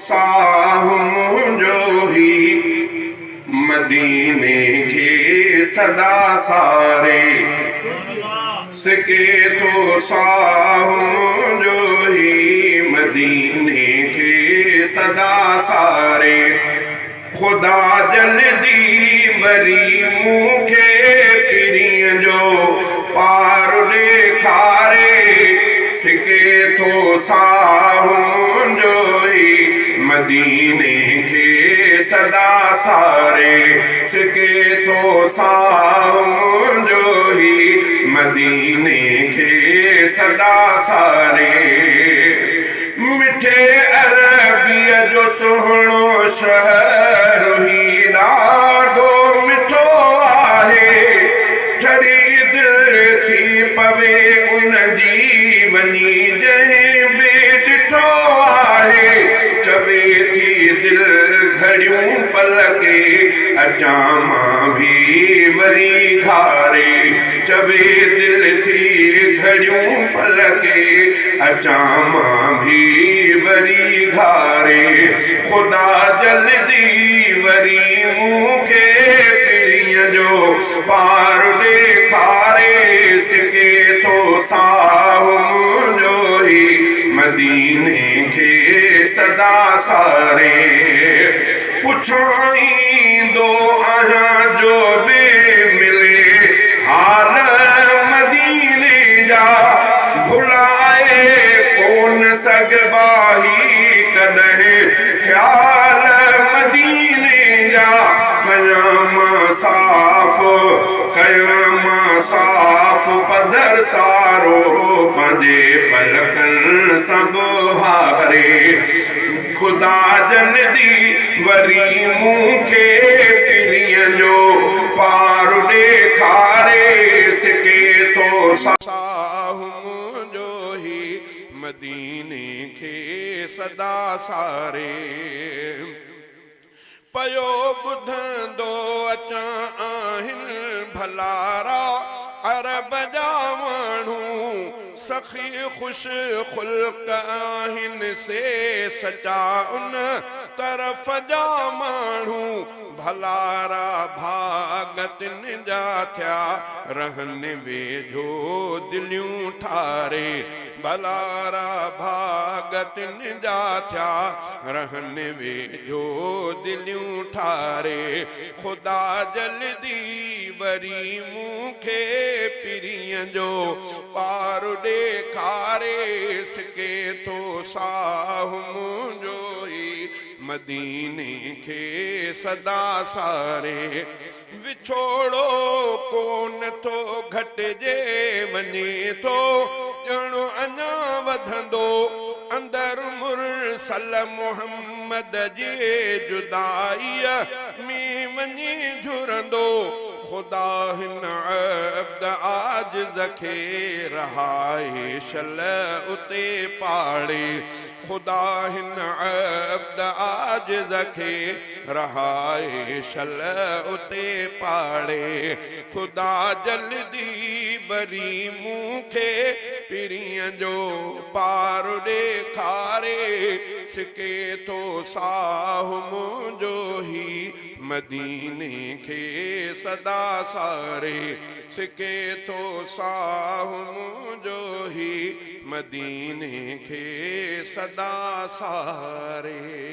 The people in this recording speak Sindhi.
ساهه منهنجو هي مديني کي سدا ساري. سڪي ٿو ساهه منهنجو هي مديني کي سدا ساري. خدا جلدي وري مون کي پرينء جو پار ڏيکاري. سڪي ٿو ساهه منهنجو هي مديني کي سدا ساري. سڪي ٿو ساهه منهنجو هي مديني کي سدا ساري. مٺي عربيء جو سهڻو شهر هي ڏاڍو مٺو آهي. ٺري دل ٿي پوي ان جي وڃي جنهن به ڏٺو آهي. چوي ٿي دل گهڙيون پلڪي اچان مان ڀي وري گهاري. چوي دل ٿي گهڙيون پلڪي اچان مان ڀي وري گهاري. خدا جلدي وري مون کي پرينء جو پار ڏيکاري. سڪي ٿو ساهه منهنجو هي مديني کي سدا ساري. پڇان ايندو آهيان جو به ملي حال مديني جا. ڀلائي ڪونه سگهبا هي ڪڏهن خيال مديني جا. ڪيان مان صاف، ڪيان مان صاف پڌر سارو پنهنجي پلڪن سان ٻهاري. خدا جلدي وري مون کي پرينء جو پار ڏيکاري. سڪي ٿو ساهه منهنجو هي مديني کي سدا ساري. پيو ٻڌندو اچان آهن ڀلارا عرب جا ماڻهو. سخي خوش خلق آهن سي سچا ان طرف جا ماڻهو. ڀلارا ڀاڳ تن جا ٿيا رهن ويجهو دليون ٺاري. ڀلارا ڀاڳ تن جا ٿيا رهن ويجهو دليون ٺاري. خدا جلدي وري مون کي پرينء جو پار ڏيکاري. سڪي ٿو ساهه منهنجو هي مديني کي سدا ساري. وڇوڙو ڪونه ٿو گهٽجي وڃي ٿو ڄڻ اڃا وڌندو. اندر مرسل محمد جي جدائيء ۾ وڃي جهرندو. خدا هن عبد عاجز کي رهائي شل اتي پاڙي. خدا هن عبد عاجز کي رهائي شل اتي پاڙي. خدا جلدي وري مون کي پرينء جو پار ڏيکاري. سڪي ٿو ساهه منهنجو هي مديني کي سدا ساري. سڪي ٿو ساهه منهنجو هي مديني کي سدا ساري.